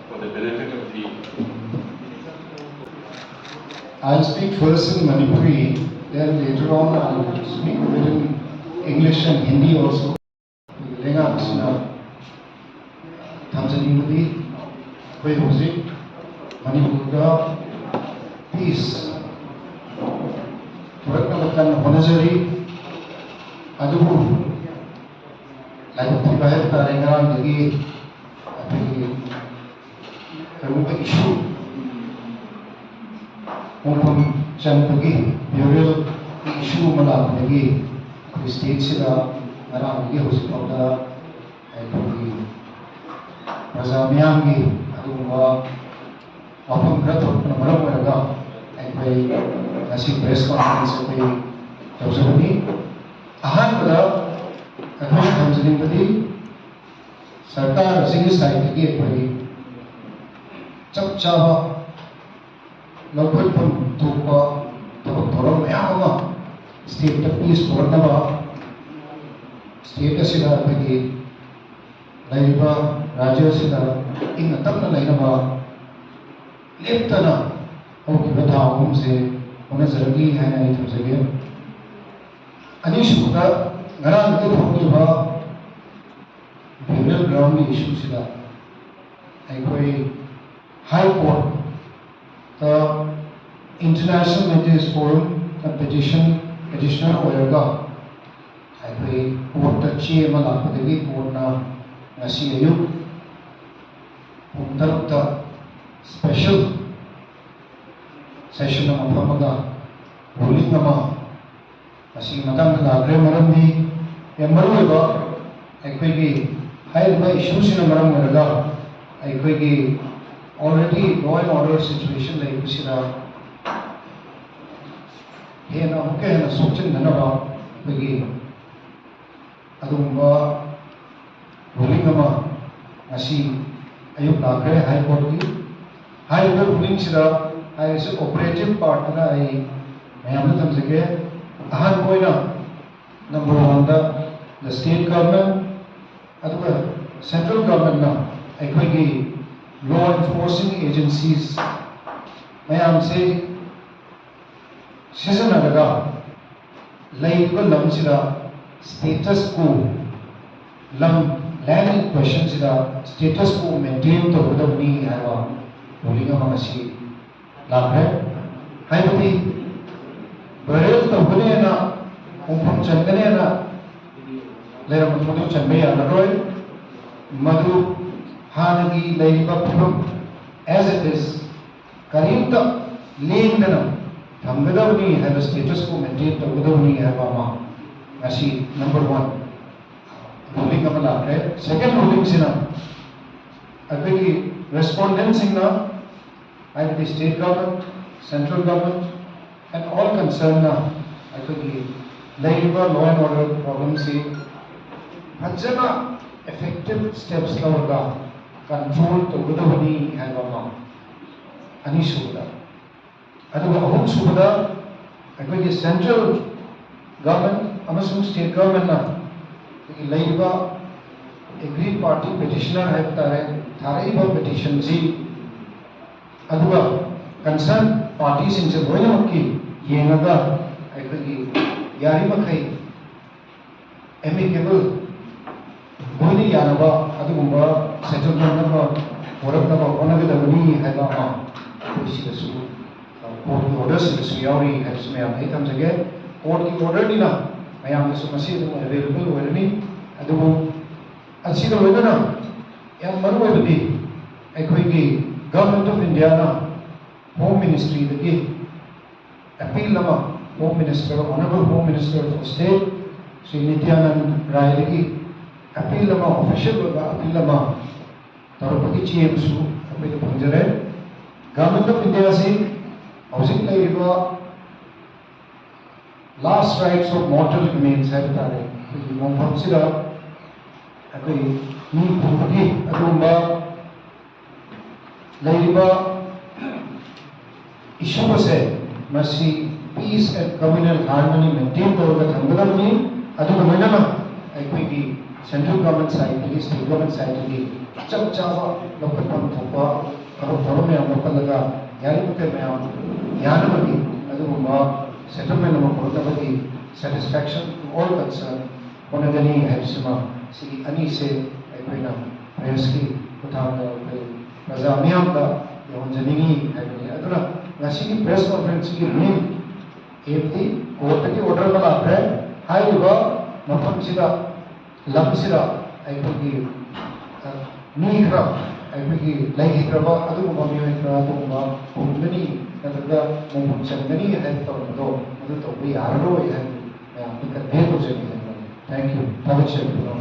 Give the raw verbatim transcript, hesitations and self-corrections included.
for the benefit of the I'll speak first in Manipuri, then later on I'll speak a bit in English and Hindi also. ꯂꯩꯉꯥꯛꯁꯤꯅ ꯊꯝꯖꯅꯤꯡꯕꯗꯤ ꯑꯩꯈꯣꯏ ꯍꯧꯖꯤꯛ ꯃꯅꯤꯄꯨꯔꯗ piece ꯄꯨꯔꯛꯅꯕ ꯀꯟꯅ ꯍꯣꯠꯅꯖꯔꯤ꯫ ꯑꯗꯨꯕꯨ ꯂꯥꯏꯕꯛ ꯊꯤꯕ ꯍꯥꯏꯕ ꯇꯥꯔꯦ, ꯉꯔꯥꯡꯗꯒꯤ ꯑꯩꯈꯣꯏꯒꯤ ꯀꯔꯤꯒꯨꯝꯕ ꯏꯁꯨ ꯈꯣꯡꯐꯝ ꯆꯟꯕꯒꯤ ꯕ꯭ꯌꯨꯔꯦꯜꯒꯤ ꯏꯁꯨ ꯑꯃ ꯂꯥꯛꯄꯗꯒꯤ ꯑꯩꯈꯣꯏ ꯁ꯭ꯇꯦꯠꯁꯤꯗ ꯉꯔꯥꯡꯗꯒꯤ ꯍꯧꯖꯤꯛ ꯐꯥꯎꯗ ꯑꯩꯈꯣꯏꯒꯤ ꯄ꯭ꯔꯖꯥ ꯃꯤꯌꯥꯝꯒꯤ ꯑꯗꯨꯒꯨꯝꯕ ꯋꯥꯐꯝ ꯈꯔ ꯊꯣꯛꯄꯅ ꯃꯔꯝ ꯑꯣꯏꯔꯒ ꯑꯩꯈꯣꯏ ꯉꯁꯤ ꯄ꯭ꯔꯦꯁ ꯀꯣꯟꯐꯔꯦꯟꯁ ꯑꯩꯈꯣꯏ ꯇꯧꯖꯕꯅꯤ꯫ ꯑꯍꯥꯟꯕꯗ ꯑꯩꯈꯣꯏꯅ ꯊꯝꯖꯅꯤꯡꯕꯗꯤ ꯁꯔꯀꯥꯔ ꯑꯁꯤꯒꯤ ꯁꯥꯏꯠꯇꯒꯤ ꯑꯩꯈꯣꯏ ꯆꯞ ꯆꯥꯕ ꯂꯧꯈꯠꯐꯝ ꯊꯣꯛꯄ ꯊꯕꯛ ꯊꯧꯔꯝ ꯃꯌꯥꯝ ꯑꯃ ꯁ꯭ꯇꯦꯠꯇ ꯄꯤꯁ ꯄꯨꯔꯛꯅꯕ, ꯁ꯭ꯇꯦꯠ ꯑꯁꯤꯗ ꯑꯩꯈꯣꯏꯒꯤ ꯂꯩꯔꯤꯕ ꯔꯥꯖ꯭ꯌ ꯑꯁꯤꯗ ꯏꯪꯅ ꯇꯞꯅ ꯂꯩꯅꯕ ꯂꯦꯞꯇꯅ ꯍꯧꯈꯤꯕ ꯊꯥ ꯑꯍꯨꯝꯁꯦ ꯍꯣꯠꯅꯖꯔꯛꯂꯤ ꯍꯥꯏꯅ ꯑꯩ ꯊꯝꯖꯒꯦ꯫ ꯑꯅꯤꯁꯨꯕꯗ, ꯉꯔꯥꯡꯗꯒꯤ ꯊꯣꯛꯂꯤꯕ ꯕ꯭ꯌꯨꯔꯦꯜ ꯒ꯭ꯔꯥꯎꯟꯒꯤ ꯏꯁꯨꯁꯤꯗ ꯑꯩꯈꯣꯏ ꯍꯥꯏ ꯀꯣꯔꯠꯇ ꯏꯟꯇꯔꯅꯦꯁꯅꯦꯜ ꯃꯦꯇꯤꯁ ꯐꯣꯔꯝ ꯄꯦꯇꯤꯁꯟ ꯄꯦꯇꯤꯁꯅꯔ ꯑꯣꯏꯔꯒ ꯑꯩꯈꯣꯏ ꯀꯣꯔꯠꯇ ꯆꯦ ꯑꯃ ꯂꯥꯛꯄꯗꯒꯤ ꯀꯣꯔꯠꯅ ꯉꯁꯤ ꯑꯌꯨꯛ ꯄꯨꯡ ꯇꯔꯨꯛꯇ ꯁ꯭ꯄꯦꯁꯦꯜ ꯁꯦꯁꯟ ꯑꯃ ꯐꯝꯃꯒ ꯔꯨꯂꯤꯡ ꯑꯃ ꯃꯁꯤꯒꯤ ꯃꯇꯥꯡꯗ ꯂꯥꯛꯈ꯭ꯔꯦ꯫ ꯃꯔꯝꯗꯤ ꯌꯥꯝ ꯃꯔꯨꯑꯣꯏꯕ ꯑꯩꯈꯣꯏꯒꯤ ꯍꯥꯏꯔꯤꯕ ꯏꯁꯨꯁꯤꯅ ꯃꯔꯝ ꯑꯣꯏꯔꯒ ꯑꯩꯈꯣꯏꯒꯤ already law and order situation ꯂꯩꯕꯁꯤꯗ ꯍꯦꯟꯅ ꯑꯃꯨꯛꯀ ꯍꯦꯟꯅ ꯁꯣꯛꯆꯤꯟꯗꯅꯕ ꯑꯩꯈꯣꯏꯒꯤ ꯑꯗꯨꯒꯨꯝꯕ ꯔꯨꯂꯤꯡ ꯑꯃ ꯉꯁꯤ ꯑꯌꯨꯛ ꯂꯥꯛꯈ꯭ꯔꯦ ꯍꯥꯏ ꯀꯣꯔꯠꯀꯤ꯫ ꯍꯥꯏꯔꯤꯕ ꯔꯨꯂꯤꯡꯁꯤꯗ ꯍꯥꯏꯔꯤꯁꯦ ꯑꯣꯄꯔꯦꯇꯤꯞ ꯄꯥꯔꯠꯇꯨꯅ ꯑꯩ ꯃꯌꯥꯝꯗ ꯊꯝꯖꯒꯦ꯫ ꯑꯍꯥꯟꯕ ꯑꯣꯏꯅ ꯅꯝꯕꯔ ꯋꯥꯟꯗ the state government ꯑꯗꯨꯒ ꯁꯦꯟꯇ꯭ꯔꯦꯜ ꯒꯚꯔꯟꯃꯦꯟꯠꯅ ꯑꯩꯈꯣꯏꯒꯤ Law enforcing agencies ꯃꯌꯥꯝꯁꯦ ꯁꯤꯖꯤꯟꯅꯔꯒ ꯂꯩꯔꯤꯕ ꯂꯝꯁꯤꯗ status quo, ꯂꯝ, land in questionꯁꯤꯗ status quo maintain ꯇꯧꯒꯗꯕꯅꯤ ꯍꯥꯏꯕ ruling ꯑꯃ ꯉꯁꯤ ꯂꯥꯛꯈ꯭ꯔꯦ꯫ ꯍꯥꯏꯕꯗꯤ viral ꯇꯧꯒꯅꯦꯅ, ꯈꯣꯡꯐꯝ ꯆꯟꯒꯅꯦꯅ ꯂꯩꯔꯝꯕ ꯊꯧꯗꯣꯛ ꯆꯟꯕ ꯌꯥꯔꯔꯣꯏ꯫ ꯃꯗꯨ ꯍꯥꯟꯅꯒꯤ ꯂꯩꯔꯤꯕ ꯐꯤꯕꯝ as it is ꯀꯔꯤꯝꯇ ꯂꯦꯡꯗꯅ ꯊꯝꯒꯗꯕꯅꯤ ꯍꯥꯏꯕ status quo maintain ꯇꯧꯒꯗꯕꯅꯤ ꯍꯥꯏꯕ ꯑꯃ ꯉꯁꯤ number one ruling ꯑꯃ ꯂꯥꯛꯈ꯭ꯔꯦ꯫ Second rulingꯁꯤꯅ ꯑꯩꯈꯣꯏꯒꯤ respondentꯁꯤꯡꯅ, ꯍꯥꯏꯕꯗꯤ state government, central government and all concernedꯅ ꯑꯩꯈꯣꯏꯒꯤ ꯂꯩꯔꯤꯕ law and order problemꯁꯤ ꯐꯖꯅ effective steps ꯂꯧꯔꯒ control ꯇꯧꯒꯗꯕꯅꯤ ꯍꯥꯏꯕ ꯑꯃ꯫ ꯑꯅꯤꯁꯨꯕꯗ, ꯑꯗꯨꯒ ꯑꯍꯨꯝꯁꯨꯕꯗ, ꯑꯩꯈꯣꯏꯒꯤ central government ꯑꯃꯁꯨꯡ state governmentꯅ ꯑꯩꯈꯣꯏꯒꯤ ꯂꯩꯔꯤꯕ aggrieved party petitioner ꯍꯥꯏꯕ ꯇꯥꯔꯦ, ꯊꯥꯔꯛꯏꯕ petitionꯁꯤ, ꯑꯗꯨꯒ concerned partyꯁꯤꯡꯁꯦ ꯂꯣꯏꯅꯃꯛꯀꯤ ꯌꯦꯡꯉꯒ ꯑꯩꯈꯣꯏꯒꯤ ꯌꯥꯔꯤꯃꯈꯩ amicable, ꯂꯣꯏꯅ ꯌꯥꯅꯕ ꯑꯗꯨꯒꯨꯝꯕ settlement ꯑꯃ ꯄꯨꯔꯛꯅꯕ ꯍꯣꯠꯅꯒꯗꯕꯅꯤ ꯍꯥꯏꯕ ꯑꯃ ꯑꯩꯈꯣꯏ ꯁꯤꯗꯁꯨ, courtꯀꯤ orderꯁꯤꯗꯁꯨ ꯌꯥꯎꯔꯤ ꯍꯥꯏꯕꯁꯤ ꯃꯌꯥꯝꯗ ꯑꯩ ꯊꯝꯖꯒꯦ꯫ Courtꯀꯤ orderꯅꯤꯅ ꯃꯌꯥꯝꯗꯁꯨ ꯃꯁꯤ ꯑꯗꯨꯝ available ꯑꯣꯏꯔꯅꯤ꯫ ꯑꯗꯨꯕꯨ ꯑꯁꯤꯒ ꯂꯣꯏꯅꯅ ꯌꯥꯝ ꯃꯔꯨꯑꯣꯏꯕꯗꯤ ꯑꯩꯈꯣꯏꯒꯤ Government of Indiaꯅ Home Ministryꯗꯒꯤ appeal ꯑꯃ, Home Minister, Honorable Home Minister for State Shri ꯅꯤꯇ꯭ꯌꯥꯅꯟꯗ ꯔꯥꯏꯗꯒꯤ appeal ꯑꯃ, official ꯑꯣꯏꯕ appeal ꯑꯃ ꯇꯧꯔꯛꯄꯒꯤ ꯆꯦ ꯑꯃꯁꯨ ꯑꯩꯈꯣꯏꯗ ꯐꯪꯖꯔꯦ꯫ Government of Indiaꯁꯤ ꯍꯧꯖꯤꯛ ꯂꯩꯔꯤꯕ last rites of mortal remains ꯍꯥꯏꯕ ꯇꯥꯔꯦ, ꯑꯩꯈꯣꯏꯒꯤ ꯃꯣꯡꯐꯝꯁꯤꯗ ꯑꯩꯈꯣꯏ ꯃꯤ ꯄꯨꯕꯒꯤ ꯑꯗꯨꯒꯨꯝꯕ ꯂꯩꯔꯤꯕ issue ꯑꯁꯦ ꯃꯁꯤ peace and communal harmony maintain ꯇꯧꯔꯒ ꯊꯝꯒꯗꯕꯅꯤ꯫ ꯑꯗꯨꯒ ꯂꯣꯏꯅꯅ ꯑꯩꯈꯣꯏꯒꯤ central government side ꯇꯒꯤ, state government side ꯇꯒꯤ ꯆꯞ ꯆꯥꯕ ꯂꯧꯈꯠꯐꯝ ꯊꯣꯛꯄ ꯊꯕꯛ ꯊꯧꯔꯝ ꯃꯌꯥꯝ ꯂꯧꯈꯠꯂꯒ ꯌꯥꯔꯤꯕꯃꯈꯩ ꯃꯌꯥꯝ ꯌꯥꯅꯕꯒꯤ ꯑꯗꯨꯒꯨꯝꯕ settlement ꯑꯃ ꯄꯨꯔꯛꯅꯕꯒꯤ satisfaction to all concerned ꯍꯣꯠꯅꯒꯅꯤ ꯍꯥꯏꯕꯁꯤꯃ, ꯁꯤꯒꯤ ꯑꯅꯤꯁꯦ ꯑꯩꯈꯣꯏꯅ press ꯀꯤ ꯈꯨꯠꯊꯥꯡꯗ ꯑꯩꯈꯣꯏ ꯄ꯭ꯔꯖꯥ ꯃꯤꯌꯥꯝꯗ ꯌꯧꯍꯟꯖꯅꯤꯡꯏ ꯍꯥꯏꯕꯅꯤ꯫ ꯑꯗꯨꯅ ꯉꯁꯤꯒꯤ press conference ꯀꯤ main aim ꯗꯤ court ꯇꯒꯤ order ꯑꯃ ꯂꯥꯛꯈ꯭ꯔꯦ꯫ ꯍꯥꯏꯔꯤꯕ ꯃꯐꯝꯁꯤꯗ, ꯂꯝꯁꯤꯗ ꯑꯩꯈꯣꯏꯒꯤ, ꯑ, ꯃꯤ ꯈꯔ, ꯑꯩꯈꯣꯏꯒꯤ ꯂꯩꯈꯤꯗ꯭ꯔꯕ ꯑꯗꯨꯒꯨꯝꯕ ꯃꯤꯑꯣꯏ ꯈꯔ ꯑꯗꯨꯒꯨꯝꯕ ꯐꯨꯝꯒꯅꯤ ꯅꯠꯇ꯭ꯔꯒ ꯃꯣꯡꯐꯝ ꯆꯟꯒꯅꯤ ꯍꯥꯏꯅ ꯇꯧꯔꯝꯕꯗꯣ, ꯃꯗꯨ ꯇꯧꯕ ꯌꯥꯔꯔꯣꯏ ꯍꯥꯏꯅ ꯃꯌꯥꯝꯗ convey ꯇꯧꯖꯒꯦ ꯍꯥꯏꯕꯅꯤ꯫ Thank you꯫ ꯊꯥꯒꯠꯆꯔꯤ꯫